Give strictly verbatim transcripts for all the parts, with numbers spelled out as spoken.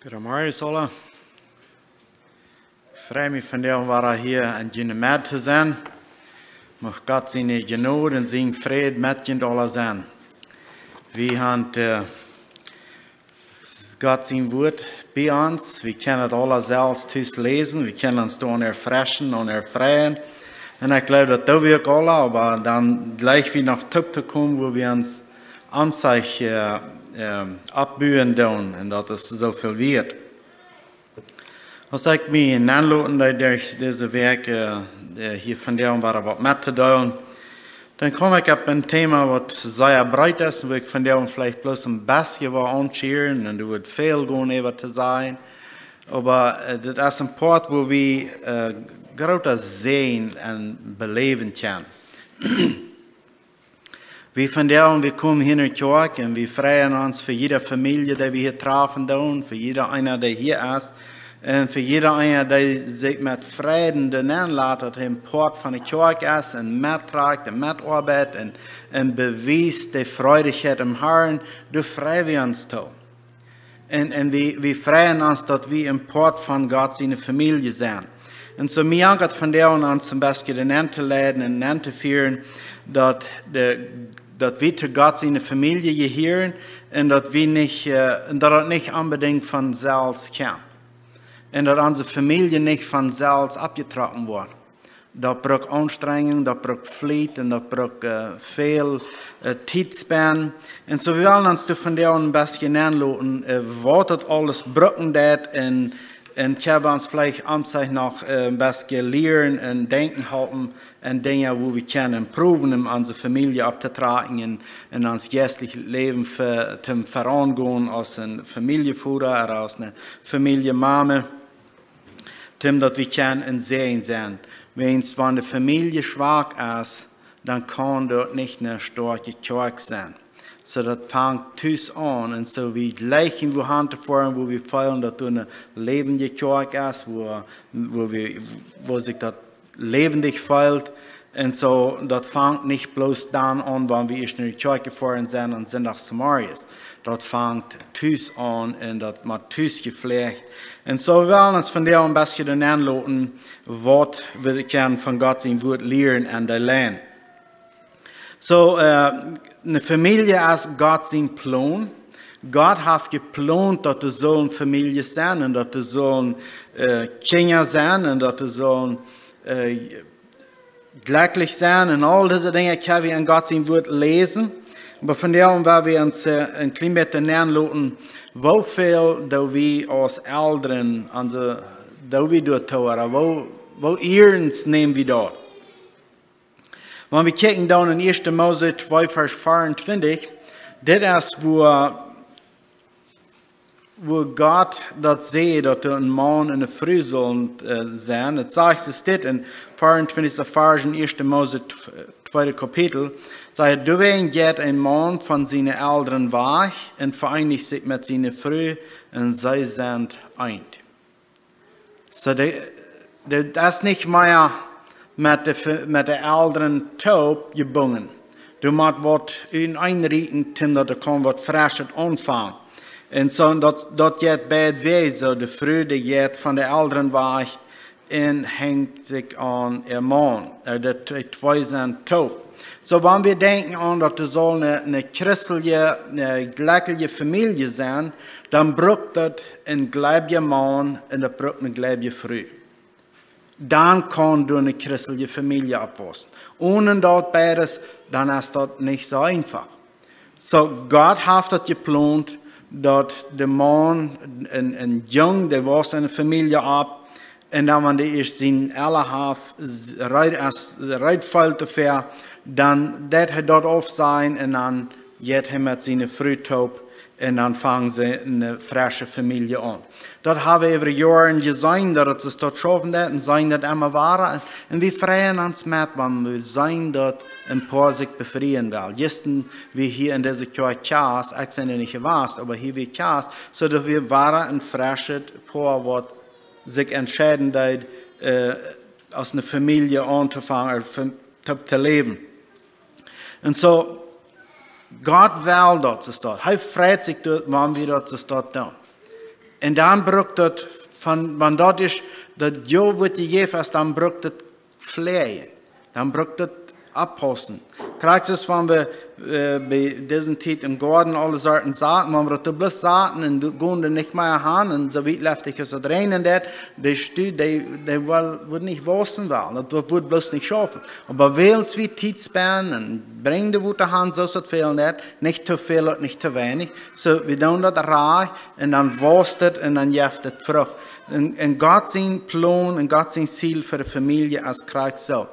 Goodemorjes aula. Frei mie vondoag wada hia en june Medd to sennen. Mucht Gott siene Jnod un sien Fräd met junt aula sennen. Wie haben, äh, Gott sien Wuat bie ons. Wie kjennen daut aula selfst tus läsen. Wie kjennen ons doa erfreschen un erfreien. Un ekj jleew, daut doo wie uk aula, oba dan jlikj wie noch toop to komen, wua wie ons aum sikj, äh, äh, oppbuen doonen. Un daut es sooväl wieet. Aus ekj mie nenloten deed derch dise Wäakj, äh, äh, hia vondoag wada waut met to deelen, dan kjeem ekj opp een Thema, waut sea breet es, un wua ekj vondoag veleicht bloos een bät woa aunschieren, un doa woat väl gonen äwa to sajen. Oba, äh, dit es een Poat, wua wie, äh, groota Säajen en beläwen kjennen. Wie vondoag, wie komen hia enne Kjoakj un wie freien ons fa jiede Famielje, dee wie hia trafen doonen, fa jieda eena, dee hia es, un fa jieda eena, dee sikj met Freiden doa nenn lat, daut hee een Poat von de Kjoakj es un mettrakjt un metoabeit un, un bewiest de Freedichkjeit em Harn, doa frei wie ons too. Un, un wie, wie freien ons, daut wie een Poat von Gott siene Famielje sent. Un soo mie jankat vondoag ons een bät doa nenn to leiden un nenn to fieren, daut de, daut wie to Gott siene Famielje jehieren un daut wie nich, äh, un daut daut nich onbedinjt von selfst kjemt. Un daut onse Famielje nich von selfst aufjetrocken woat. Daut brukt Aunstrenjunk, daut brukt Fliet un daut brukt, äh, väl, äh, Tiet spenden. Un soo wie wellen ons doa vondoag een bät nenloten, äh, waut daut aules brucken deit un, un kjenn wie ons veleicht aum sikj noch, äh, een bät lieren un denkjen halpen un Dinja, wua wie kjennen proowen, om onse Famielje opptotrakjen un, un ons jeistlichet Läwen ve-, to veraungonen aus een Famieljevoda ooda aus eene Famieljemomme. Toom daut wie kjennen een Säajen sennen. Wiels wan de Famielje schwak es, dan kaun daut nich eene stoakje Kjoakj sennen. Soo daut fangt tus aun un soo wie jlikj wua han to foaren, wua wie feelen daut doa eene läwendje Kjoakj es, wua, wua wie, wua sikj daut läwendich feelt. Un soo, daut fangt nich bloos dan aun, wan wie ieescht no de Kjoakj jefoaren sent aum Sindach zemorjes. Daut fangt tus aun un daut mott tus jeflajcht. Un soo wie wellen ons vondoag een bät doa nenloten, waut wie kjennen von Gott sien Wuat lieren en de Läwen. Soo, äh, eene Famielje es Gott sien Plon. Gott haft jeplont, daut doa sullen Famieljes sennen un daut doa sullen, äh, Kjinja sennen un daut doa sullen, äh, jlekjlich sennen un aul dise Dinja kjenn wie en Gott sien Wuat läsen. Oba vondoag woa wie ons, äh, een kjlien bät nenloten, woo väl doo wie aus Elren, aulsoo, doo wie doa too, ooda woo, woo iernst näm wie daut? Wan wie kjikjen dan en ieeschte Mose twee Varsch veeauntwintich, dit es wua, wua Gott daut säd, daut doa een Maun un eene Fru sullen, äh, sennen. Daut sajcht et dit en veeauntwintichsten Varsch en ieeschte Mose tw-, tweedet Kapitel, sajcht et: "Doawäajen jeit een Maun von siene Elren wajch un vereenicht sikj met siene Fru un see sent eent." Soo, de, de, daut es nich mea met de Fa-, met de Elren toop jebungen. Doa mott waut enenn rieten, toom daut doa kaun waut Freschet aunfangen. Un soo, daut, daut jeit beid Wäaj, soo de Fru, dee jeit von de Elren wajch un henjt sikj aun äa Maun. Äh, de twee, twee sent toop. Soo, wan wie denkjen aun daut doa saul eene, eene christelje, eene jlekjelje Famielje sennen, dan brukt daut een jleewja Maun un daut brukt eene jleewje Fru. Dan kaun doa eene christelje Famielje oppwaussen. Onen daut beides, dan es daut nich soo eenfach. Soo, Gott haft daut jeplont, daut de Maun, een, een Jung, dee wauss en eene Famielje opp, un dan, wan dee ieescht siene Elren haft, s-, reed, aus, reed felt doafäa, dan deit hee daut aufsajen un dan jeit hee met siene Fru toop un dan fangen see eene fresche Famielje aun. Daut hab wie äwa Joaren jeseenen, daut et sikj daut schaufen deit un seenen daut emma wada. Un, un wie freien ons met, wan wie seenen daut een Poa sikj befrieen well. Jistren wia hia en dise Kjoakj Kjast, ekj sie nich jewast, oba hia wia Kjast, soo daut wia wada een freschet Poa, waut sikj entscheiden deed, äh, aus eene Famielje auntofangen, ooda fa-, to, to läwen. Un soo, Gott well daut see daut. Hee freit sikj doa, wan wie daut see daut doonen. Un dan brukt daut, von, wan daut es, daut jo woat jejäft, aus dan brukt daut fläajen. Dan brukt daut oppaussen. Krakjt soo aus wan wie äh, bie dise Tiet em Goaden aule Sorten Sachen, wan wie daut bloos saten un doa gonen nich mea han un soo wiet leftich aus daut räajnen deit, dee Stu-, dee, dee woat, woat nich wausen wellen. Daut woat, woat bloos nich schaufen. Oba wiels wie Tiet spenden un brinjen de Wota han, soo aus daut fälen deit, nich too väl un nich too weinich. Soo, wie doonen daut rajcht un dan wausst et un dan jeft et Frucht. Un, un Gott sien Plon un Gott sien Ziel fa de Famielje es krakjt soo.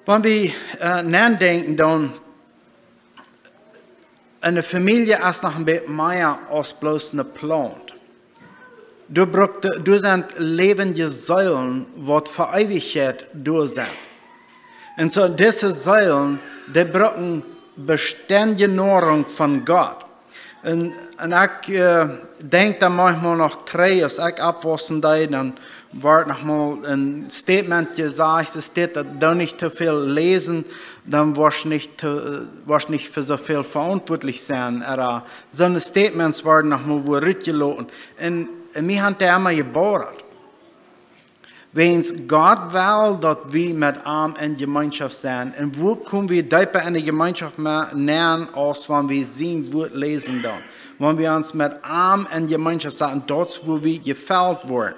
Wan wie äh, nodenkjen, dan eene Famielje es noch een bät mea aus bloos eene Plant. Doa brukt, doa sent läwendje Seelen, waut fa Eewichkjeit doa sent. Un soo dise Seelen, dee brucken bestendje Noarunk von Gott. Un, un ekj äh, denkj dan maunchmol noch trigj, aus ekj oppwausen deed, dan wort noch mol een Statement jesajcht, es dit, daut du nich too väl läsen, dan woascht nich too, äh, woascht nich fa soo väl veauntwuatlich sennen. Ooda soone Statements worden noch mol wua rutjeloten. Un, un mie haft daut emma jebaurat. Wäajens Gott well, daut wie met am en Jemeenschoft sent. Un woo komen wie deepa en de Jemeenschoft me-, nenn, aus wan wie sien Wuat läsen doonen? Wan wie ons met am en Jemeenschoft setten, daut es woo wie jefelt woaren.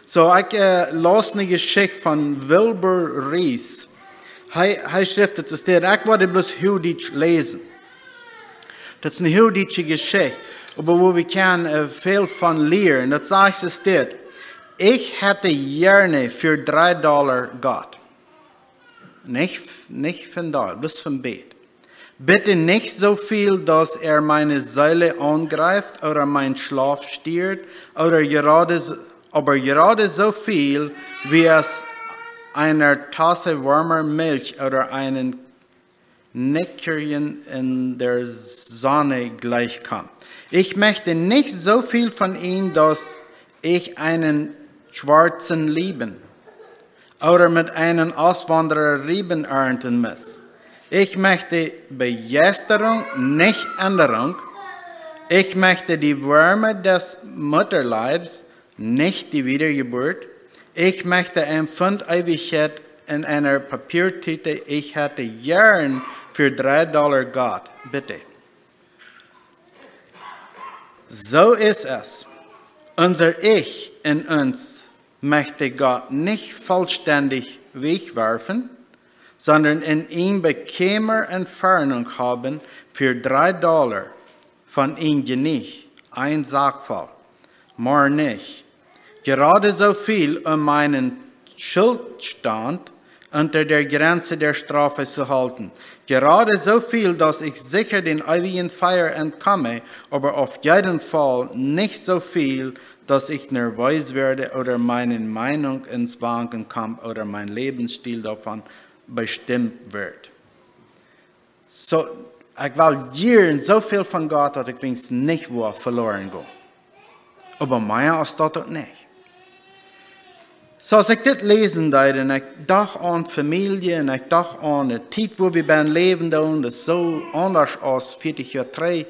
Soo, ekj äh, laus eene Jeschicht von Wilbur Reese. Hee, hee schrift et soo, ekj woa bloos Huachdietsch läsen. Daut es eene huachdietsche Jeschicht, oba wua wie kjennen äh, väl von lieren. Daut sajcht et dit: Ich hätte gerne für drei Dollar Gott. Nich, nich von doa, bloos von bät. Bitte nicht so viel, dass er meine Seele angreift oder meinen Schlaf stört, oder gerade, s- aber gerade so viel, wie es einer Tasse warmer Milch oder einem Nickerchen in der Sonne gleichkommt. Ich möchte nicht so viel von ihm, dass ich einen Schwarzen lieben oder mit einem Auswanderer Reben ernten muss. Ich möchte Begeisterung, nicht Änderung. Ich möchte die Wärme des Mutterleibs, nicht die Wiedergeburt. Ich möchte ein Pfund Ewigkeit in einer Papiertüte. Ich hätte gern für drei Dollar Gott. Bitte. So ist es. Unser Ich in uns möchte Gott nicht vollständig wegwerfen, sondern in ihm bequeme Entfernung haben für drei Dollar von ihm genug, ein Sack voll. Mehr nicht. Gerade so viel, um meinen Schuldstand unter der Grenze der Strafe zu halten. Gerade so viel, dass ich sicher dem ewigen Feuer entkomme, aber auf jeden Fall nicht so viel, dass ich nervös werde oder meine Meinung ins Wanken kommt oder mein Lebensstil davon bestimmt wird. Soo, ekj well lieren soo väl von Gott, daut ekj weens nich woa veloaren gonen. Oba mea aus daut uk nich. Soo, aus ekj dit läsen deed un ekj docht aun Famielje un ekj docht aun de Tiet, wua wie bie läwen doonen, daut es soo aundasch aus vieetich Joa trigj,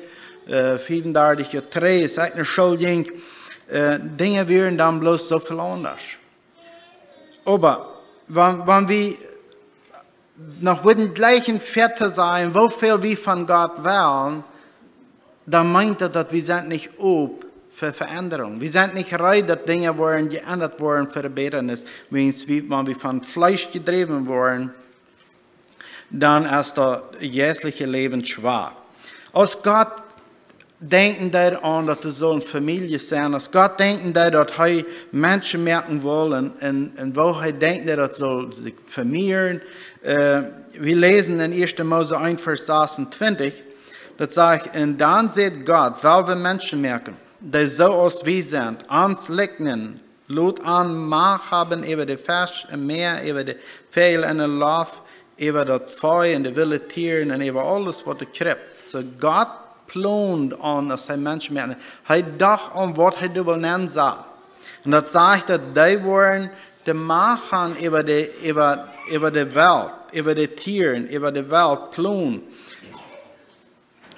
äh, fiefundartich Joa trigj, aus ekj no School jinkj, äh, Dinja wieren dan bloos soo väl aundasch. Oba, wan, wan wie noch wudden jlikj en Fäa to sennen, woo väl wie von Gott wellen, dan meent daut, daut wie sent nich op fa Veendrunk. Wie sent nich reed, daut Dinja woaren jeendat woaren fa de Bätanis. Wäajens wie, wan wie von Fleesch jedräwen woaren, dan es daut jeistliche Läwen schwak. Aus Gott denkjen deed aun, daut doa sull eene Famielje sennen, aus Gott denkjen deed, daut hee Menschen moaken wull, un, un, un woo hee denkjen deed, daut sull sikj vemieren. Äh, wie läsen en ieeschte Mose eent, Varsch sasuntwintich, daut sajcht: "Un dan säd Gott: Well wie Menschen moaken, dee soo aus wie sent, ons likjnen, lot an Macht haben äwa de Fesch em Mäa, äwa de Väajel enne Loft, äwa daut Vee un de wille Tieren un äwa aules, waut doa kjriept." Soo Gott plond aun, aus hee Menschen moakt. Hee docht aun, waut hee doa wull nenn saten. Un daut sajcht, daut dee woaren de Macht han äwa de, äwa, äwa de Welt, äwa de Tieren, äwa de Welt plonen.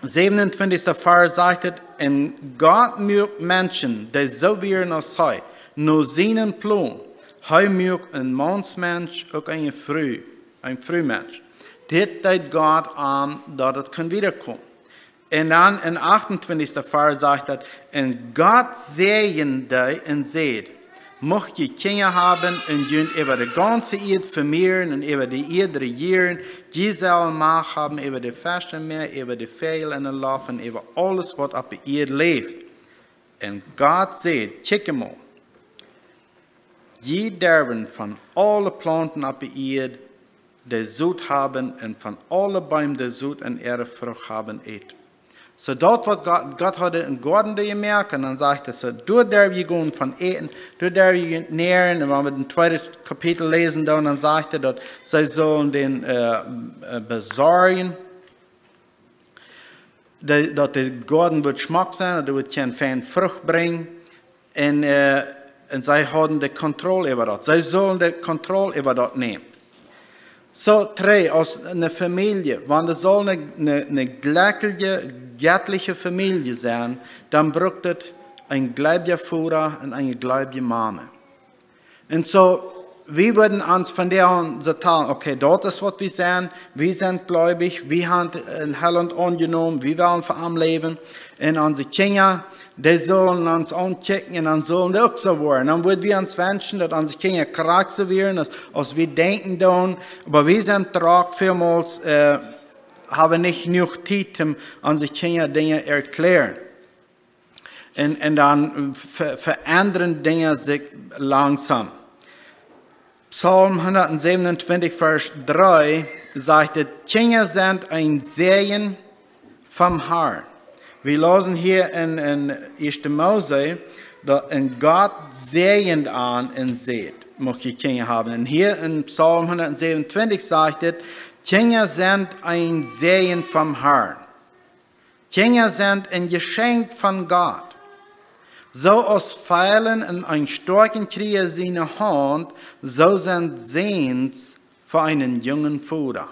27. Varsch sajcht et: "Un Gott muak Menschen, dee soo wieren aus hee, no sienen Plon. Hee muak een Mansmensch, uk eene Fru, een Frumensch." Dit deed Gott aun, daut et kunn wieda komen. Un dan em 28. Varsch sajcht et: "Un Gott säajend dee un säd: Mucht jie Kjinja haben un junt äwa de gaunze Ieed vemieren un äwa de Ieed rejieren. Jie sellen Macht haben äwa de Fesch em Mäa, äwa de Väajel en de Loft un äwa aules, waut opp de Ieed läft." Un Gott säd: "Kjikj mol, jie derwen von aule Plaunten opp de Ieed de Sot haben un von aule Beem, dee Sot en äare Frucht haben, ät." Soo daut, waut Gott, Gott haud een Goaden doa jemoakt, un dan sajcht et soo: "Doa derw jie gonen von äten, doa derw jie näaren." Un wan wie daut tweede Kapitel läsen, dan, dan sajcht et, daut see sullen dän, äh, äh, besorjen, de, daut de Goaden wudd schmock sennen, daut wudd kjeene feine Frucht brinjen. Un, äh, un see hauden de Kontroll äwa daut. See sullen de Kontroll äwa daut nämen. Soo, dree, aus eene Famielje, wan et saul eene, eene, eene jlekjliche, jettliche Famielje sennen, dan brukt et een jleewja Voda un eene jleewje Mame. Un soo, wie wudden ons von doa aun soo talen: "Okay, daut es, waut wie sent. Wie sent jleewich, wie haben een Heilaunt aunjenomen, wie wellen fa am läwen." Un onse Kjinja, dee sullen ons aunkjikjen un dan sullen dee uk soo woaren. Dan wudden wie ons wenschen, daut onse Kjinja krakjt soo wieren, aus, aus wie denkjen doonen. Oba wie sent doch välmols, äh, haben nich jenuach Tiet, om onse Kjinja Dinja erkjlären. Un, un dan ve-, veendren Dinja sikj langsom. Psalm 127, Varsch 3 sajcht et: "Kjinja sent een Säajen vom Harn." Wie läsen hia en, en 1. Mose, daut: "Un Gott säajend an un säd: Mucht jie Kjinja haben." Un hia en Psalm 127 sajcht et: "Kjinja sent een Säajen vom Harn." Kjinja sent een Jeschenkj von Gott. Soo aus Fielen en een stoakjen Kjrieja siene Haunt, soo sent Säns fa eenen jungen Voda.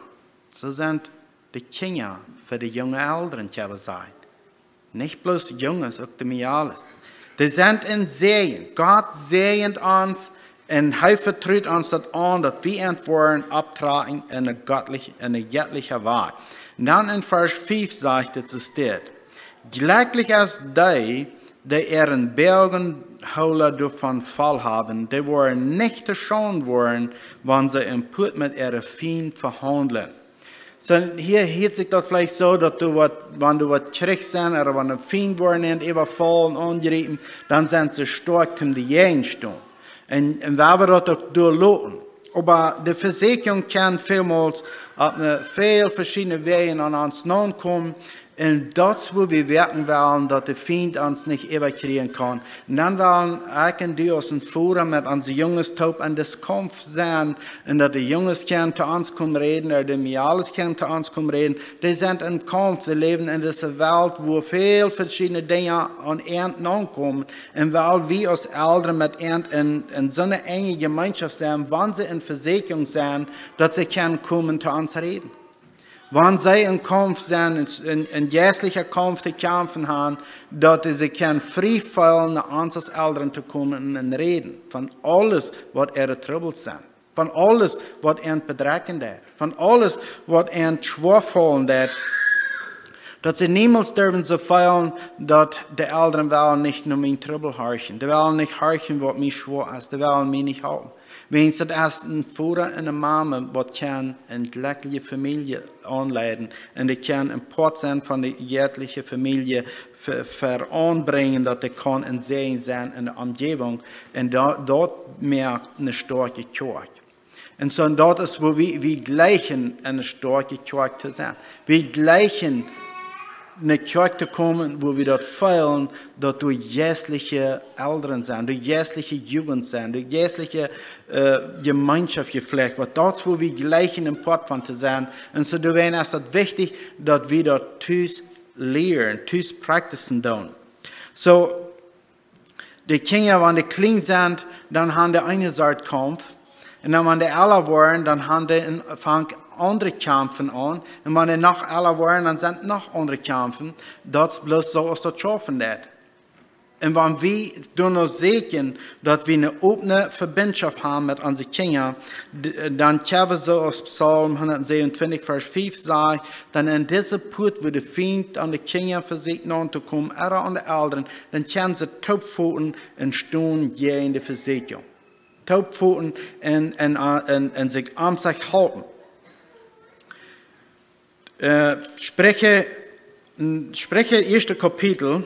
Soo sent de Kjinja fa de junge Elren, kjenn wie sajen. Nich bloos Junges, uk de Mejales. Dee sent een Säajen. Gott säajent ons un hee vetrut ons daut aun, daut wie an woaren opptrakjen en een gottlich, en een jettlicha Wajch. Un dan en Varsch 5 sajcht et soo: "Jlekjlich es dee, dee äaren Boagen hoola doavon voll haben, dee woaren nich to Schaund woaren, wan see em Puat met äare Fiend vehaundlen." Soo, hia hieet sikj daut veleicht soo, daut du waut, wan du waut kjrichst sennen, ooda wan een Fiend woat, en äwafaulen, aunjriepen, dan sent see stoakj om die jäajen to stonen. Un, un wie woaren daut uk doa loten. Oba de Vesäakjunk kaun välmols opp eene väl veschiedne Wäaj aun ons naunkomen. Un daut es, wua wie werkjen wellen, daut de Fiend ons nich äwakjrieen kaun. Un dan wellen ekj un du aus een Voda met onse Junges toop en dis Kaumf sennen. Un daut de Junges kjennen to ons komen räden, ooda de Mejales kjennen to ons komen räden. Dee sent em Kaumf, dee läwen en dise Welt, wua väl veschiedne Dinja aun an naunkomen. Un wiels wie aus Elren met an en, en soone enje Jemeenschoft sent, wan see en Vesäakjunk sent, daut see kjennen komen to ons räden. Wan see em Kaumf sent, en, en, en jeistlicha Kaumf to kjamfen haben, daut see kjennen frie feelen, no ons aus Elren to komen un räden von aules, waut äare Trubbels sent. Von aules, waut an bedrekjen deit. Von aules, waut an schwoa faulen deit. Daut see niemols derwen soo feelen, daut de Elren wellen nich no mienen Trubbel horchen. Dee wellen nich horchen, waut mie schwoa es. Dee wellen mie nich halpen. Wiels daut es een Voda un eene Mame, waut kaun eene jlekjliche Famielje aunleiden. Un dee kaun een Poat sennen von de jettliche Famielje ve-, veaunbrinjen, daut dee kaun een Säajen sennen en de Omjäajent. Un daut, daut moakt eene stoakje Kjoakj. Un soo, daut es, wua wie, wie jleichen, eene stoakje Kjoakj to sennen. Wie jleichen, no Kjoakj to komen, wua wie daut feelen, daut doa jeistliche Elren sent, doa jeistliche Jugend sent, doa jeistliche, äh, Jemeenschoft jeflajcht woat. Daut es, wua wie jleichen een Poat von to sennen. Un soo, doawäajen es daut wichtich, daut wie daut tus lieren, tus practicen doonen. Soo, de Kjinja, wan dee kjlien sent, dan haben dee eene Sort Kaumf. Un dan, wan dee ella woaren, dan haben dee een, fangen aundre Kjamfen aun. Un wan dee noch ella woaren, dan sent noch aundre Kjamfen. Daut es bloos soo aus daut schaufen deit. Un wan wie dan noch seenen, daut wie eene opne Vebinjunk haben met onse Kjinja, d-, dan kjenn wie soo aus Psalm hundatsäwenuntwintich, Varsch fief sajcht, dan en dise Poat, wua de Fient aun de Kjinja vesieekjt auntokomen, ooda aun de Elren, dan kjennen see toopfoten un stonen jäajen de Vesieekjunk. Toopfoten un, un, un, un sikj aun sikj hoolen. Äh, Spricha, Spricha ieeschte Kapitel,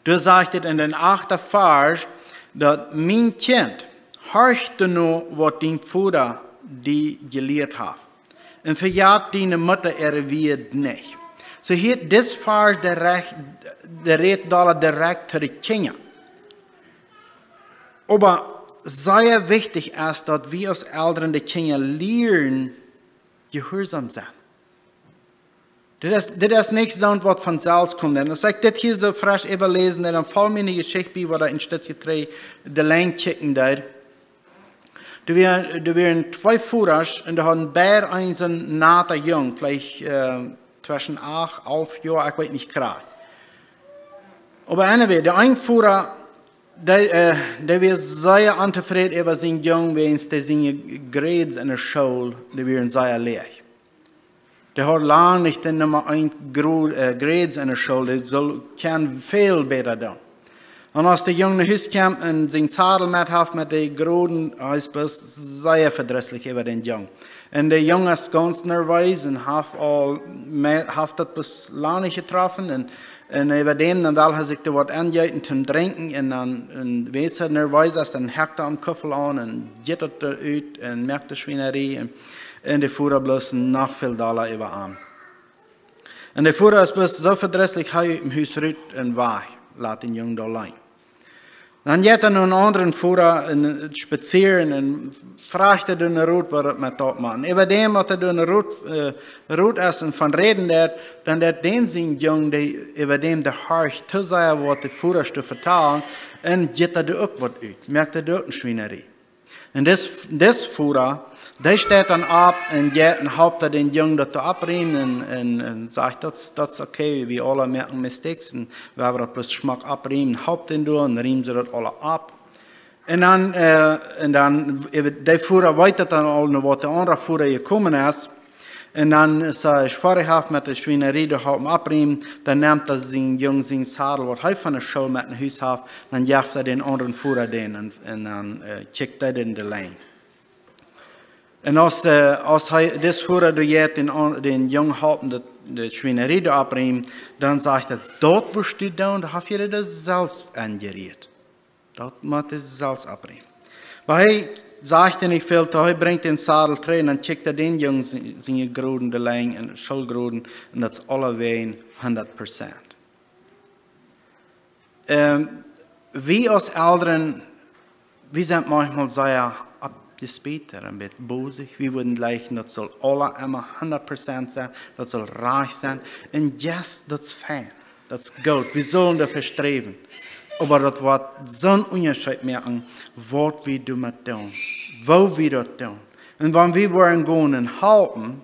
doa sajcht et en dän achten Varsch, daut: "Mien Kjint, horch no, waut dien Voda die jelieet haft. Un vejät diene Mutta äare Wieed nich." Soo hia, dis Varsch, dee rät, dee rät doa direkt to de Kjinja. Oba sea wichtich es, daut wie aus Elren de Kjinja lieren jehuarsom sennen. Dit es, dit es nich soo waut von selfst kjemt. Un aus ekj dit hia soo fresch äwaläsen, dan foll mie eene Jeschicht bie, waut ekj een Stootje trigj de Lien kjikjen deed. Doa wieren, doa wieren twee Vodasch un dee hauden beid eenen naten Jung, veleicht, äh, tweschen acht, alf Joa, ekj weet nich krakjt. Oba anyway, de eene Voda, dee, äh, dee wia sea ontofräd äwa sienen Jung, wäajens dee siene Grades enne School, dee wieren sea läach. Dee haud lang nich de Numma eent Gro-, äh, Grades enne School, dee sull, kunn väl bäta doonen. Un aus de Jung no Hus kjeem un sienen Sadel met haft met de Groden, hee es bloos sea vedrisslich äwa dän Jung. Un de Jung es gaunz nerwees un haft aul me-, haft daut bloos lang nich jetroffen. Un, un äwa däm, dan well hee sikj doa waut aunjeeten toom drinkjen. Un dan, un wiels hee nerwees es, dan hakt hee am Kuffel aun un jeit daut doa ut un moakt de Schwienarie. Un, un de Voda bloos noch väl dolla äwa am. Un de Voda es bloos soo vedrisslich, hee ut däm Hus rut un wajch, lat dän Jung doa auleen. Dan jeit hee no eenen aundren Voda un spazieren un froagt dän Rot, waut daut met daut Maun. Äwa däm, waut hee dän Rot, äh, Rot es un von räden deit, dan deit dän sien Jung, dee äwa däm dee horcht too sea, waut de Vodasch doa vetalen, un jeit doa uk waut ut, moakt doa uk eene Schwienarie. Un dis, dis Voda, dee steit dan opp un jeit un halpt dän Jung daut to oppriemen un, un, un sajcht: "Daut, daut es okay, wie aule moaken mistakes un wie haben daut bloos schmock oppriemen." Halpt dän doa un riemt see daut aule opp. Un dan, äh, un dan, äh, de Voda weet daut dan aul, no waut de aundra Voda jekomen es. Un dan es hee foadich met de Schwienarie, dee halpt am oppriemen, dan nemt hee sienen Jung sienen Sadel, waut hee von de School met no Hus haft, dan jeft hee dän aundren Voda dän un, un dan, äh, kjikjt hee dän de Lien. Un aus, äh, aus hee, dis Voda doa jeit dän aun-, dän Jung halpen de, de Schwienarie doa oppriemen, dan sajcht hee: "Daut woascht du doonen, daut hast du die selfst aunjerieet. Daut motst du selfst oppriemen." Oba hee sajcht nich väl, hee brinjt dän Sadel trigj un dan kjikjt hee dän Jung siene, siene Groden de Lien un Schoolgroden un daut es aulawäajen hundat Prozent. Ähm, wie aus Elren, wie sent maunchmol sea oppjespäat un een bät bosich. Wie wudden jleichen, daut saul aula emma hundat Prozent sennen, daut saul rajcht sennen. Un yes, daut es fein. Daut es goot, wie sullen doafäa sträwen. Oba daut woat soon Unjascheet moaken, waut wie doamet doonen, woo wie daut doonen. Un wan wie woaren gonen un halpen,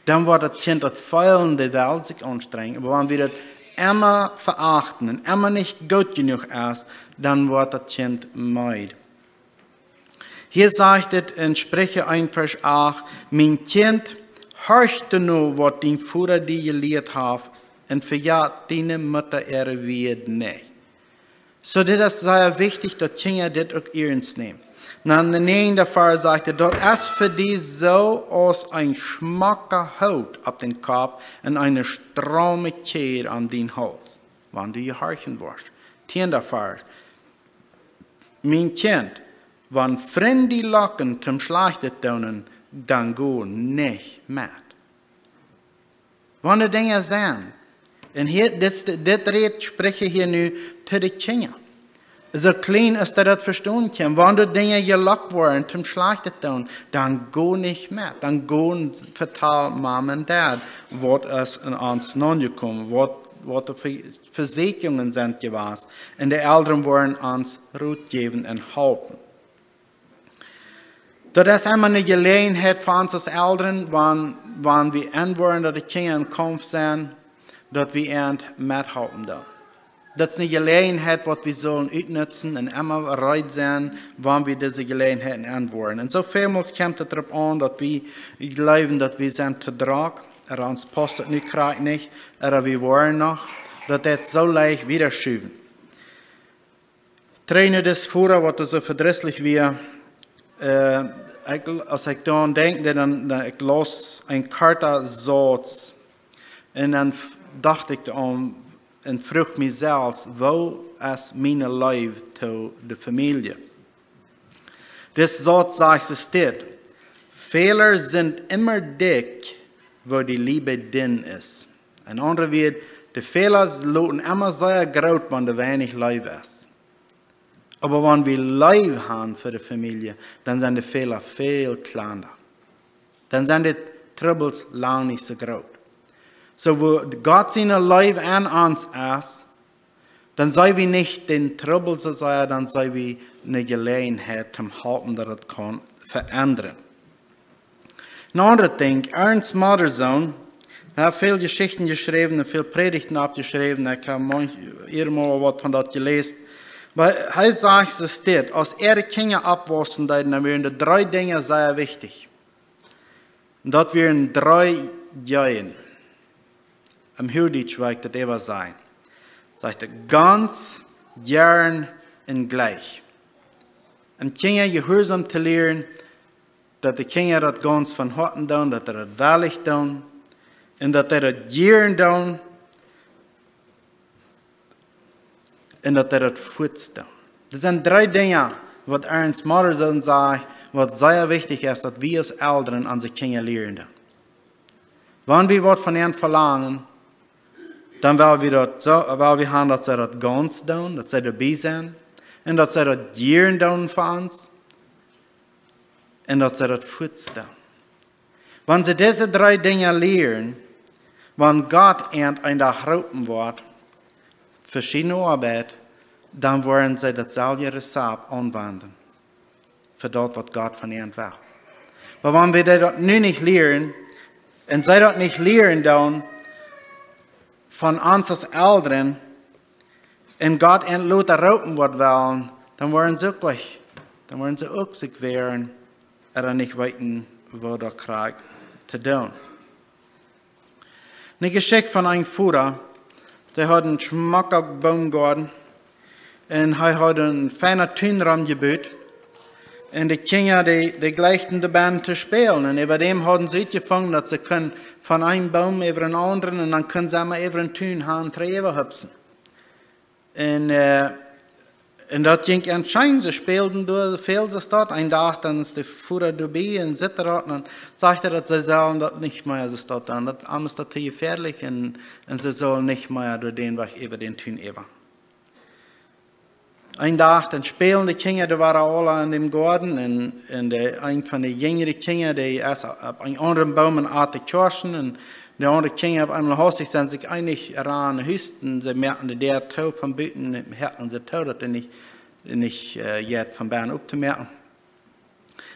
dan woat daut Kjint daut feelen, dee well sikj aunstrenjen. Oba wan wie daut emma veachten un emma nich goot jenuach es, dan woat daut Kjint meed. Hia sajcht et en Spricha eent Varsch acht: "Mien Kjint, horch no, waut dien Voda die jelieet haft, un vejät diene Mutta äare Wieed nich." Soo, dit es sea wichtich, daut Kjinja dit uk iernst nämen. Dan de näajende Varsch sajcht et: "Daut es fa die soo aus een schmocka Hoot opp dän Kopp un eene straume Kjäd aun dien Hauls, wan du jehorchen woascht." Tieenda Varsch: "Mien Kjint, wan Frind die locken toom Schlajchtet doonen, dan go nich met." Wan de Dinja sent, un hia, dit, dit rät Spricha hia nu to de Kjinja. Soo kjlien aus dee daut vestonen kjennen. Wan de Dinja jelockt woaren toom Schlajchtet doonen, dan go nich met. Dan go un vetal Mom un Dad, waut es aun ons nojekomen, waut, waut de Ve-, Vesäakjungen sent jewast. Un de Elren woaren ons Rot jäwen un halpen. Daut es emma eene Jeläajenheit fa ons aus Elren, wan, wan wie enwoaren, daut de Kjinja em Kaumf sent, daut wie an methalpen doonen. Daut es eene Jeläajenheit, waut wie sellen utnutzen un emma reed sennen, wan wie dise Jeläajenheiten enwoaren. Un soo välmols kjemt et doaropp aun, daut wie jleewen, daut wie sent too drock, ooda ons paust et nu krakjt nich, ooda wie woaren noch, daut daut soo leicht wieda schuwen. Trigj no dis Voda, waut soo vedrisslich wia, äh, ekj, aus ekj doaraun denkj, dan, dan ekj laus een korta Sauz. Un dan f-, docht ekj doaraun un fruach mie selfst, woo es miene Leew to de Famielje? Dis Sauz sajcht soo dit: Fäla sent emma dikj, wua de Leew dinn es. En aundre Wieed, de Fäla loten emma sea groot, wan doa weinich Leew es. Oba wan wie Leew han fa de Famielje, dan sent de Fäla väl kjlanda. Dan sent de Trubbels lang nich soo groot. Soo, wua Gott siene Leew aun ons es, dan seene wie nich dän Trubbel soo sea, dan seene wie eene Jeläajenheit toom halpen, daut et kaun veendren. Een aundret Dinkj, Ernst Modersohn, hee haft väl Jeschichten jeschräwen un väl Prädichten oppjeschräwen. Ekj hab manch, hia mol waut von daut jeläst. Oba hee sajcht soo dit: Aus äare Kjinja oppwaussen deeden, dan wieren doa dree Dinja sea wichtich. Un daut wieren dree Jeen. Em Huachdietsch wudd ekj daut äwa sajen. Sajcht hee: gaunz, jieren un jlikj. Om Kjinja jehuarsom to lieren, daut de Kjinja daut gaunz von Hoaten doonen, daut see daut wellich doonen, un daut see daut jieren doonen, un daut see daut fuaz doonen. Daut sent dree Dinja, waut Ernst Modersohn sajcht, waut sea wichtich es, daut wie aus Elren onse Kjinja lieren doonen. Wan wie waut von an velangen, dan well wie daut soo, well wie han, daut see daut gaunz doonen, daut see doabie sent, un daut see daut jieren doonen fa ons, un daut see daut fuaz doonen. Wan see dise dree Dinja lieren, wan Gott an eenen Dach roopen woat, fa siene Oabeit, dan woaren see daut selwje Rezapt aunwenjen fa daut, waut Gott von an well. Oba wan wie dee daut nu nich lieren, un see daut nich lieren doonen von ons aus Elren, un Gott an lota roopen woat wellen, dan woaren see uk wajch. Dan woaren see uk sikj wäaren, ooda nich weeten, waut doa krakjt to doonen. Eene Jeschicht von een Voda, dee haud eenen schmocken Boomgoaden, un hee haud eenen feinen Tun romjebut. Un de Kjinja, dee, dee jlikjten doabennen to spälen. Un äwa däm hauden see utjefungen, daut see kunnen von eenen Boom äwa dän aundren, un dan kunnen see emma äwa dän Tun han un trigj äwahupsen. Un, äh, un daut jinkj an scheen, see spälden doa, väl soo daut. Een Dach dan es de Voda doabie un sitt doa, un dan sajcht hee, daut see sellen daut nich mea soo daut doonen. Daut am es daut too jefäadlich un, un see sellen nich mea doa dän Wajch äwa dän Tun äwa. Een Dach dan spälden de Kjinja, dee wieren aula en däm Goaden, un, un de, eent von de jinjre Kjinja, dee es opp eenen aundren Boom un at de Kjoaschen, un de aundre Kjinja opp eemol haustich sent sikj eenich, rannen no Hus, un see moaken de Däa too von buten, un häakjen see too, daut dee nich, nich, äh, jeit von bennen optomoaken.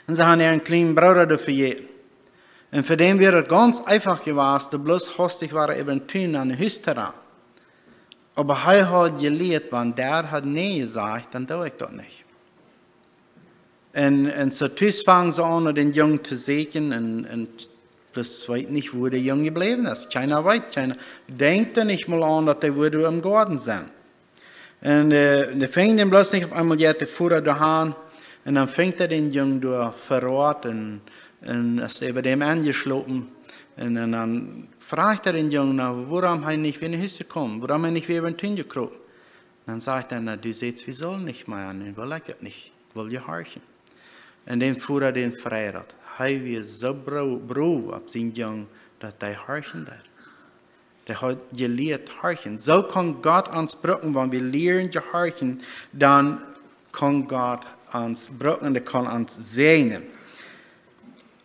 Un see hauden äaren kjlienen Brooda doa vejäten. Un fa däm wia et gaunz eefach jewast, doa bloos haustich wada äwa dän Tun no Hus to rannen. Oba hee haud jelieet, wan Dad haud nä jesajcht, dan doo ekj daut nich. Un, un soo tus fungen see aun, no dän Jung to sieekjen, un, un bloos weet nich, wua de Jung jebläwen es. Kjeena weet, kjeena denkjt doa nich mol aun, daut dee wudd em Goaden sennen. Un, äh, dee fungen dän bloos nich, opp eemol jeit de Voda doa han, un dan finjt hee dän Jung doa veroat un, un es äwa däm enjeschlopen. Un, un dan fruacht hee dän Jung, na, wuarom hee nich wada no Hus jekomen, wuarom hee nich wada äwa dän Tun jekropen. Dan sajcht hee: Na, du sajchst, wie sellen nich mea, un nu well ekj et nich, ekj well jehorchen. Un dän Voda, dän freid daut. Hee wia soo bro-, brow opp sienen Jung, daut hee horchen deed. Dee haud jelieet horchen. Soo kaun Gott ons brucken, wan wie lieren jehorchen, dan kaun Gott ons brucken un hee kaun ons säajnen.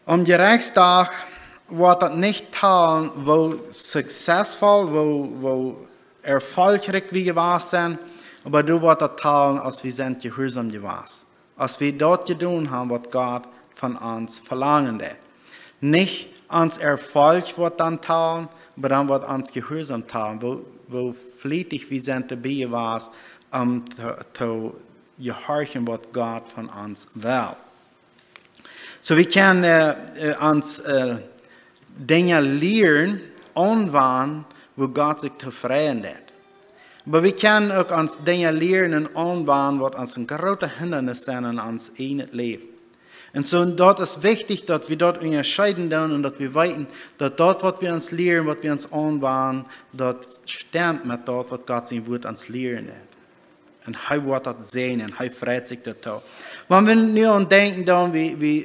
Aum Jerechtsdach woat daut nich talen, woo successful, woo, woo erfolgreich wie jewast sent, oba doa woat daut talen, aus wie sent jehuarsom jewast. Aus wie daut jedonen haben, waut Gott von ons velangen deit. Nich ons Erfolg woat dan talen, oba dan woat ons Jehuarsaum talen, woo, woo flietich wie sent doabie jewast, om to, to jehorchen, waut Gott von ons well. So, wie kjennen, äh, äh, ons, äh, Dinja lieren, aunwenjen, woo Gott sikj tofräd deit. Oba wie kjennen uk ons Dinja lieren un aunwenjen, waut ons een grootet Hindanis sent en ons ieejnet Läwen. Un so, daut es wichtich, daut wie daut unjascheeden doonen un daut wie weeten, daut daut, waut wie ons lieren, waut wie ons aunwenjen, daut stemt met daut, waut Gott sien Wuat ons lieren deit. Un hee woat daut seenen, hee freit sikj doatoo. Wan wie nu aun denkjen, dan wie, wie,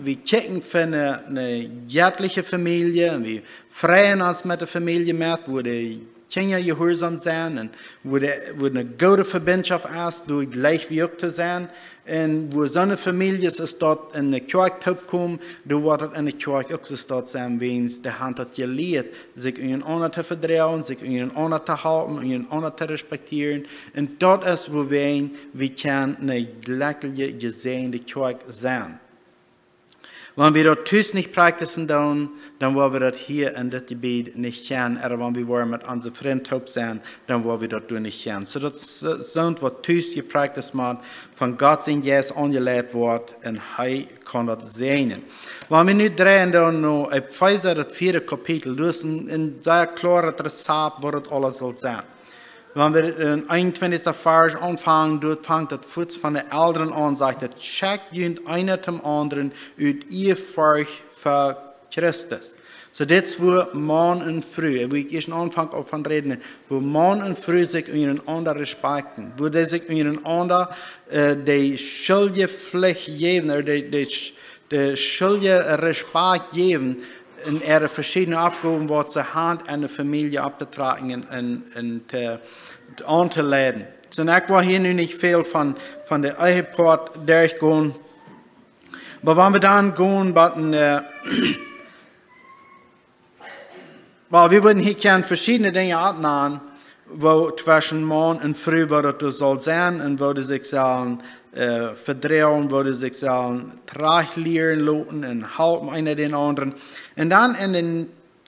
wie kjikjen fa eene, eene jettliche Famielje, un wie freien ons met de Famielje met, wua de Kjinja jehuarsom sent, un wua de, wua eene goode Vebinjschoft es, doa jlikj wie uk to sennen. Un wua soone Famieljes es daut en de Kjoakj toopkomen, doa woat daut en de Kjoakj uk soo daut sennen, wiels dee haben daut jelieet, sikj unjarenaunda to vedroagen, sikj unjarenaunda to halpen, unjarenaunda to respektieren. Un daut es wuarom wie kjennen eene jlekjelje, jesäajende Kjoakj sennen. Wan wie daut tus nich practicen doonen, dan woa wie daut hia en dit Jebied nich kjennen. Ooda wan wie woaren met onse Frind toop sennen, dan woa wie daut doa nich kjennen. So daut s-, soont waut tus jepracticed woat, von Gott sien Jeist aunjeleit woat, un hee kaun daut seenen. Wan wie nu dreien dan no Efeesa, daut vieede Kapitel, daut es een, een sea kloaret Rezept, waut daut aules saul sennen. Wan wie em eenuntwintichsten Varsch aunfangen, doa fangt daut fuaz von de Elren aun, sajcht et: "Schekjt junt eena dän aundren ut Ieafurcht fa Christus." So, dit es wua Maun un Fru, un wua ekj ieescht aunfank uk von räden, wua Maun un Fru sikj unjarenaunda respekten, wua dee sikj unjarenaunda, äh, de schuldje Flicht jäwen, ooda de, de sch-, de schuldje Respekt jäwen en äare veschiedne Oppgowen, waut see haben en de Famielje opptotrakjen un, un to, to auntoleiden. So, un ekj well hia nu nich väl von, von de Ehepoat derchgonen. Oba wan wie dan gonen, waut een, äh, Well, wie wudden hia kjennen veschiedne Dinja oppnämen, woo tweschen Maun un Fru, woo daut doa saul sennen un woo dee sikj sellen, äh, vedroagen, woo dee sikj sellen trajchtlieren loten un halpen eena dän aundren. Un dan en dän,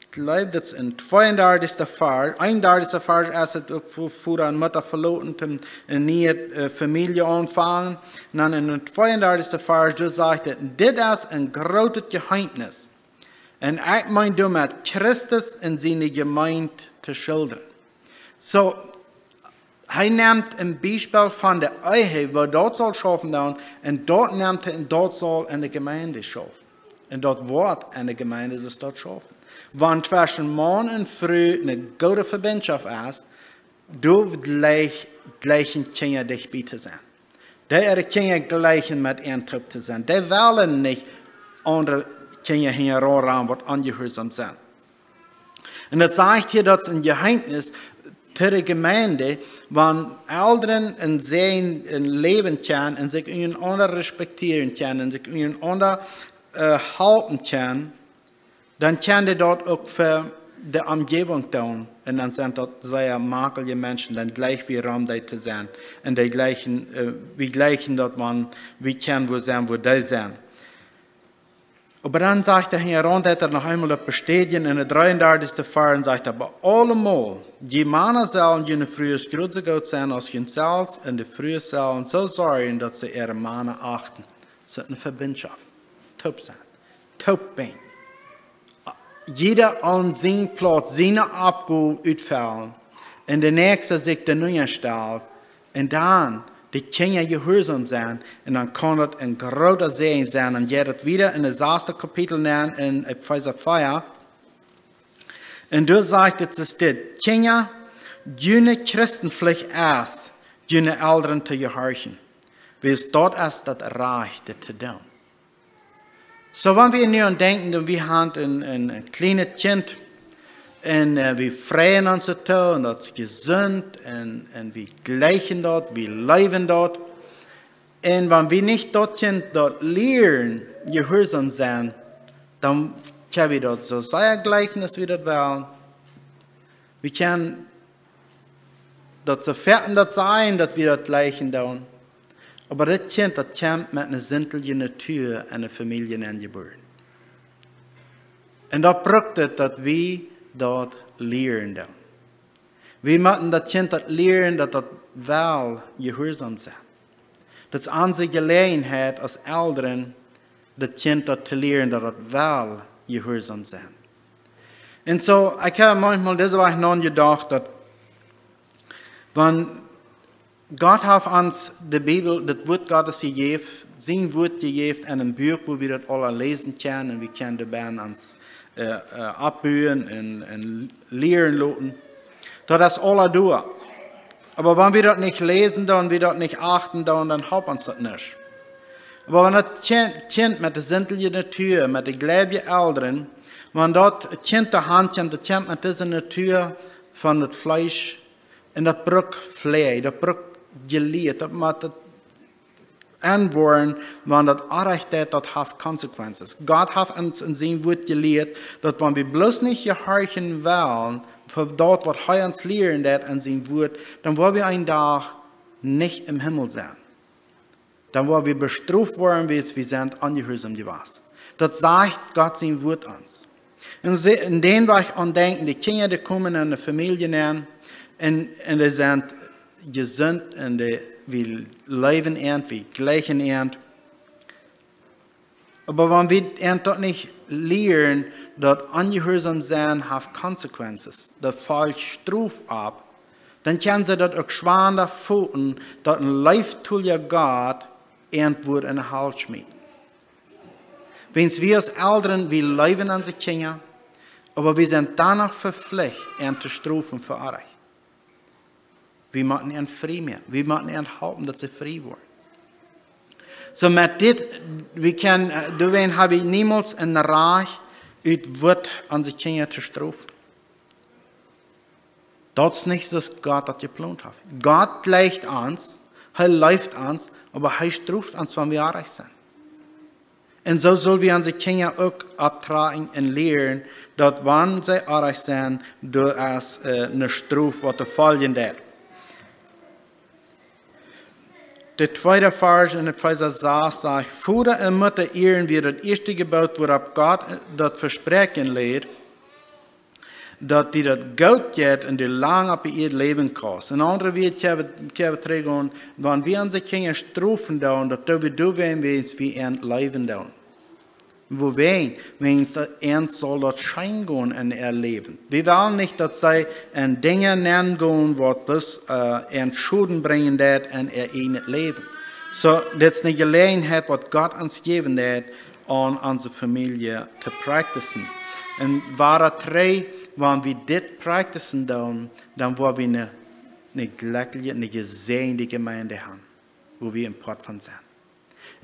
ekj jleew, daut es em tweeundartichsten Varsch, eenundartichsten Varsch es et uk, wua Voda un Mutta veloten, un eene niee, äh, Famielje aunfangen. Un dan en dän tweeundartichsten Varsch, doa sajcht et: "Dit es een grootet Jeheemnis. Un ekj meen doamet Christus un siene Jemeent to schildren." So, hee nemt een Biespel von de Ehe, woo daut saul schaufen dan, un daut nemt hee un daut saul en de Jemeent schaufen. Un daut woat en de Jemeent soo daut schaufen. Wan tweschen Maun un Fru eene goode Vebinjschoft es, doa jlikj-, jlikjen Kjinja dicht bie to sennen. Dee äare Kjinja jlikjen met an toop to sennen. Dee wellen nich aundre Kjinja hinjaraun, waut onjehuarsom sent. Un daut sajcht hia, daut es een Jeheemnis to de Jemeent, wan Elren un Sän un läwen kjennen un sikj unjarenaunda respektieren kjennen un sikj unjarenaunda, äh, halpen kjennen, dan kjennen dee daut uk fa de Omjäwunk doonen. Un dan sent daut sea makjelje Menschen, dan jlikj wie rom dee to sennen. Un dee jlikjen, äh, wie jlikjen daut, wan wie kjennen wua sennen, wua dee sent. Oba dan sajcht hee hia rut, daut hee noch eemol daut bestätijen en dän dreeundartichsten Varsch, un sajcht: "Oba aulemol, jie Mana sellen june Frues jrod soo goot sennen aus junt selfst, un de Frues sellen soo sorjen, daut see äare Mana achten." Daut es eene Vebinjschoft. Toop sennen. Toop sennen. Jieda aun siene Plauts, siene Oppgow utfellen. Un de Näakjste sikj doa unjastalt. Un dan de Kjinja jehuarsom sennen. Un dan kaun daut een groota Säajen sennen. Un jeit daut wieda en daut sasde Kapitel nenn en Efeesa vea. Un doa sajcht et soo dit: "Kjinja, june Christenpflicht es, june Elren to jehorchen. Wiels daut es daut Rajchte to doonen." So, wan wie nu aun denkjen, dan wie haben een, een, een kjlienet Kjint, un, äh, wie freien ons doatoo, un daut es jesunt, un, un wie jlikjen daut, wie leewen daut. Un wan wie nich daut Kjint daut lieren, jehuarsom sennen, dan kjenn wie daut soo sea jlikjen aus wie daut wellen. Wie kjennen daut soo foaken daut sajen, daut wie daut jlikjen doonen. Oba daut Kjint, daut kjemt met eene sintliche Natua en de Famielje enjebuaren. Un daut brukt et, daut wie daut lieren doonen. Wie motten daut Kjint daut lieren, daut daut well jehuarsom sennen. Daut es onse Jeläajenheit aus Elren, daut Kjint daut to lieren, daut daut well jehuarsom sennen. Un soo, ekj hab maunchmol dise Wäakj nojedocht, daut wan Gott haft ons de Bibel, daut Wuat Gottes jejäft, sien Wuat jejäft en een Buak, wua wie daut aula läsen kjennen un wie kjennen doabie ons äh, äh, oppbuen un, un lieren loten. Daut es aula doa. Oba wan wie daut nich läsen doonen, wie daut nich achten doonen, dan halpt ons daut nich. Oba wan daut Kjint, Kjint met de sintliche Natua, met de gleewje Elren, wan daut Kjint de Haunt kjemt, daut kjemt met dise Natua von daut Fleesch, un daut brukt Fleesch, daut brukt Jelieet, daut mott daut enwoaren, wan daut Orrajcht deit, daut haft consequences. Gott haft ons en sien Wuat jelieet, daut wan wie bloos nich jehorchen wellen fa daut, waut hee ons lieren deit en sien Wuat, dan woa wie een Dach nich em Himmel sennen. Dan woa wie bestroft woaren, wiels wie sent onjehuarsom jewast. Daut sajcht Gott sien Wuat ons. Un see, en dän Wäakj aun denkjen, de Kjinja, dee komen en de Famielje nenn un, un dee sent jesunt un dee, wie leewen an, wie jlikjen an. Oba wan wie an daut nich lieren, daut onjehuarsom sennen haft consequences, daut folcht Strof opp, dan kjennen see daut uk schwanda foten, daut een leeftolja Gott an woat en de Hal schmieten. Wiels wie aus Elren, wie leewen onse Kjinja, oba wie sent dan noch veflicht, an to strofen fa Orrajcht. Wie motten an frie moaken. Wie motten an halpen, daut see frie woaren. Soo met dit, wie kjennen, äh, doawäajen hab wie niemols een Rajcht, ut waut onse Kjinja to strofen. Daut es nich soo aus Gott daut jeplont haft. Gott jlikjt ons, hee leeft ons, oba hee stroft ons, wan wie orrajcht sent. Un soo sull wie onse Kjinja uk opptrakjen un lieren, daut wan see orrajcht sent, doa es, äh, eene Strof, waut to foljen deit. De tweede Varsch en Efeesa sas sajcht: Voda un Mutta ieren wia daut ieeschte Jeboot, wuaropp Gott daut Vespräakjen läd, daut die daut goot jeit un du lang opp de Ieed läwen kaust. En aundre Wieed, kjenn wie, kjenn wie trigjgonen, wan wie onse Kjinja strofen doonen, daut doo wie doawäajen, wiels wie an leewen doonen. Wuawäajen? Wiels an saul daut scheen gonen en äa Läwen. Wie wellen nich, daut see en Dinja nengonen, waut bloos, äh, an Schoden brinjen deit en äa ieejnet Läwen. Soo, dit es eene Jeläajenheit, waut Gott ons jäwen deit, aun onse Famielje to practicen. Un woa daut trigj, wan wie dit practicen doonen, dan woa wie eene, eene jlekjelje, eene jesäajende Jemeent haben, wua wie een Poat von sent.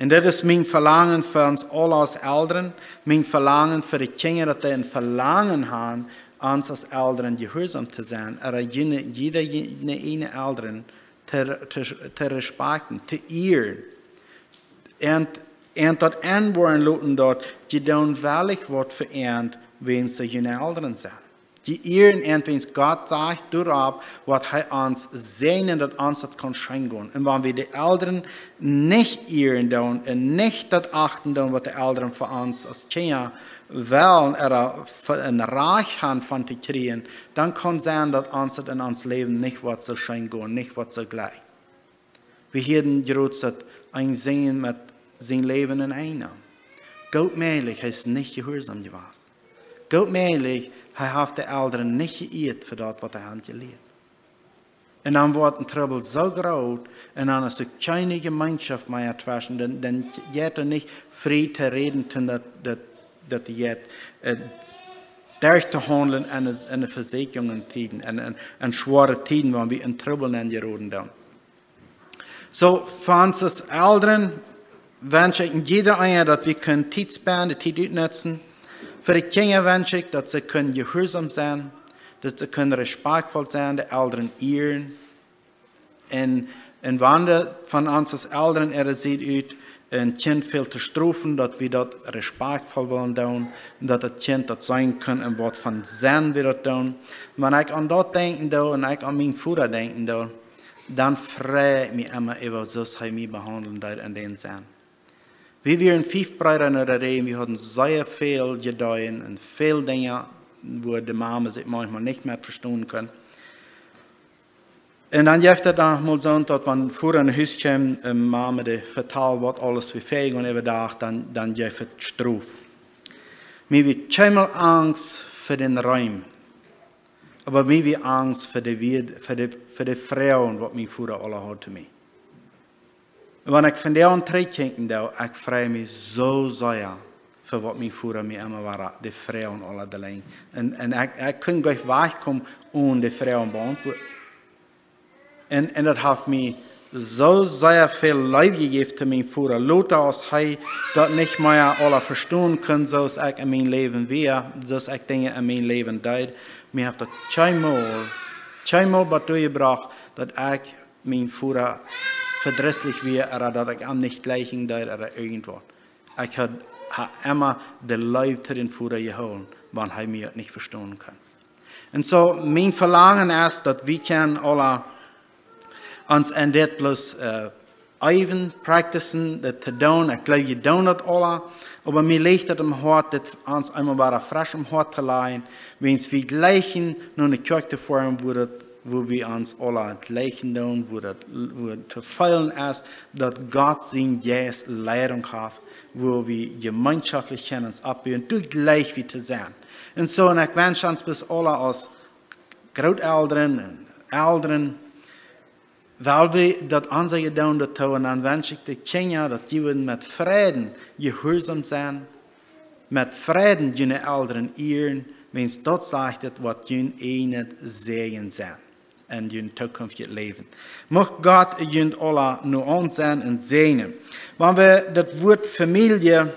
Un dit es mien Velangen fa ons aula aus Elren, mien Velangen fa de Kjinja, daut dee een Velangen haben, ons aus Elren jehuarsom to sennen, ooda jieda, jieda, jieda eene Elren to, to, to respekten, to ieren. Un, un daut enwoaren loten, daut jie doonen werkjlich waut fa an, wan see june Elren sent. Jie ieren an, wiels Gott sajcht doaropp, waut hee ons säajnen, daut ons daut kaun scheen gonen. Un wan wie de Elren nich ieren doonen un nich daut achten doonen, waut de Elren fa ons aus Kjinja wellen, ooda fa een Rajcht haben von to kjrieen, dan kaun sennen, daut ons daut en ons Läwen nich woat soo scheen gonen, nich woat soo jlikj. Wie hieden jrod, daut een Sän met sien Läwen en Enj neem. Goot mäajlich, hee es nich jehuarsom jewast. Goot mäajlich, hee haft de Elren nich jeieet fa daut, waut hee haud jelieet. Un dan woat een Trubbel soo groot, un dan es doa kjeene Jemeenschoft mea tweschen, dan, dan jeit hee nich frie to räden, daut, daut, daut hee jeit, äh, derch to haundlen en de, en de Vesieekjungen Tieden, en, en, en schwoare Tieden, wan wie en Trubbel enjeroden doonen. Soo, fa ons aus Elren wensch ekj en jieda eena, daut wie kjennen Tiet spenden, de Tiet utnutzen. Fa de Kjinja wensch ekj, daut see kjennen jehuarsom sennen, daut see kjennen respektvoll sennen, de Elren ieren. Un, un wan doa von ons aus Elren äare Sied ut een Kjint fält to strofen, daut wie daut respektvoll wellen doonen, daut daut Kjint daut seenen kaun un waut fa Senn wie daut doonen. Wan ekj aun daut denkjen doo un ekj aun mienen Voda denkjen doo, dan frei ekj mie emma äwa soo aus hee mie behaundlen deed en dän Senn. Wie wieren fief Breeda en de Ree, wie hauden sea väl Ideeen un väl Dinja, wua de Mame sikj maunchmol nich met vestonen kunn. Un dan jeef daut dan mol soo, daut wan Voda no Hus kjeem un Mame dee vetald waut aules wia väajegonen äwa Dach, dan, dan jeef et Strof. Mie wia kjeenmol Angst fa dän Reem, oba mie wia Angst fa de, Wieed, fa de, fa de Froagen waut mien Voda aula haud to mie. Wan ekj vondoag trigj kjikjen doo, ekj frei mie soo sea fa waut mien Voda mie emma wada, de Froagen aula delenj. Un, un ekj, ekj kunn nich wajchkomen one de Froagen beauntwuaden. Un, un daut haft mie soo sea väl Leew jejäft to mien Voda. Lota aus hee daut nich mea aula vestonen kunn, soo aus ekj en mien Läwen wia, soo aus ekj Dinja en mien Läwen deed, mie haft daut kjeenmol, kjeenmol waut doajebrocht, daut ekj mien Voda vedrisslich wia, ooda daut ekj am nich jlikjen deed, ooda irjentwaut. Ekj haud, haud emma de Leew to dän Voda jehoolen, wan hee mie nich vestonen kunn. Un soo, mien Velangen es, daut wie kjennen aula ons en dit bloos, äh, eewen, practicen, daut to doonen. Ekj jleew, jie doonen daut aula, oba mie licht daut em Hoat, dit ons eemol wada fresch em Hoat to lajen, wiels wie jlikjen no ne Kjoakj to foaren, wua daut, wua wie ons aula jlikjen doonen, wua daut, wua to feelen es, daut Gott sien Jeist Leidunk haft, wua wie jemeenschoftlich kjennen ons oppbuen, doa jlikj wie to sennen. Un soo, un ekj wensch ons bloos aula aus Grootelren un Elren, well wie daut aunseenen doonen daut to, un dan wensch ekj de Kjinja, daut jie wudden met Freiden jehuarsom sennen, met Freiden june Elren ieren, wiels daut sajcht et, waut jun eejnet Säajen sennen en jun tookjinftjet Läwen. Mucht Gott junt aula nu aunseenen un säajnen. Wan wie daut Wuat Famielje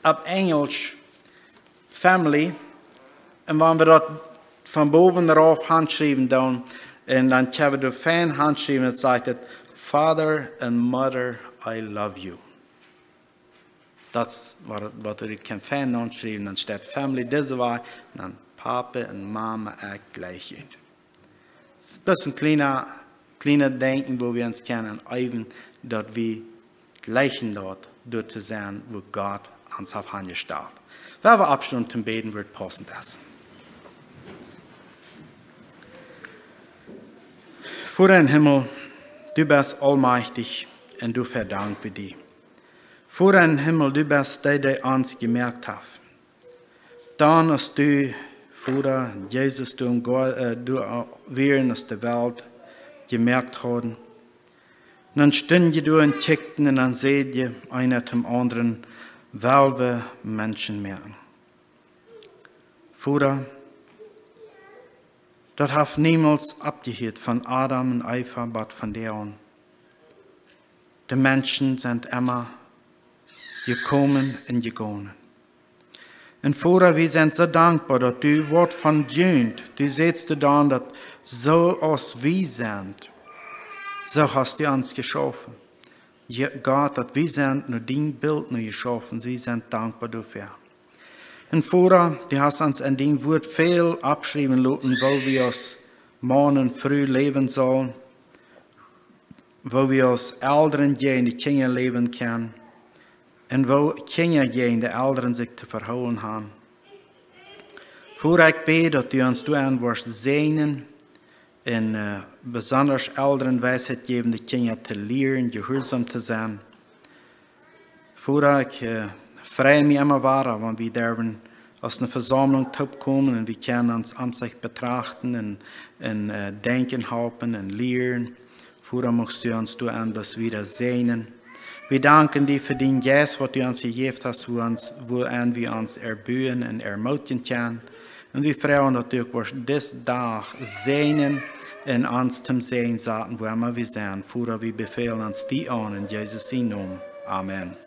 opp Enjelsch family, un wan wie daut von bowen rauf hanschriewen doonen, un dan kjenn wie doa fein hanschriewen, et sajcht et, "Father and mother, I love you." Daut es waut, waut wie kjennen fein hanschriewen, dan steit family dise Wajch, dan Papa un Mama, ekj jlikj junt. Daut es een kjliena, kjliena Denkjen, wua wie ons kjennen eewen, daut wie jlikjen daut, doa to sennen, wua Gott ons haft hanjestalt. Wie woaren oppstonen toom bäden, wua et paussent es. Voda em Himmel, du best aulmajchtich un doafäa dank wie die. Voda em Himmel, du best dee, dee ons jemoakt haft. Dan aus du, Voda, Jesus, du em Goa-, äh, du, äh, wieren aus de Welt jemoakt hauden, dan stunden jie doa un kjikjten un dan säden jie eena toom aundren, well wie Menschen moaken. Voda, daut haft niemols oppjehieet von Adam un Eva bat vondoag aun. De Menschen sent emma jekomen un jegonen. Un Voda, wie sent soo dankboa daut du waut von junt, du sätst du dan daut soo aus wie sent, soo hast du ons jeschaufen. Je-, Gott, daut wie sent no dien Bilt nu jeschaufen, wie sent dankboa doafäa. Un Voda, du hast ons en dien Wuat väl oppschriewen loten, woo wie aus Maun un Fru läwen sellen, woo wie aus Elren jäajen de Kjinja läwen kjennen, un woo Kjinja jäajen de Elren sikj to vehoolen haben. Voda, ekj bäd daut du ons doa aun woascht säajnen un, äh, besonda Elren Weisheit jäwen, de Kjinja to lieren jehuarsom to sennen. Voda, ekj, äh, frei mie emma wada, wan wie derwen aus eene Vesaumlunk toopkomen un wie kjennen ons aunsechtlich betrachten un, un, äh, denkjen halpen un lieren. Voda, muchst du ons doa aun bloos wada säajnen. Wie danken die fa dien Jeist, waut du ons jejäft hast, wua ons, wuaraun wie ons erhoolen un ermootjen kjennen. Un wie froagen daut du uk woascht disen Dach säajnen un ons toom Säajen saten, wua emma wie sent. Voda, wie befälen ons die aun en Jesus sien Nomen. Amen.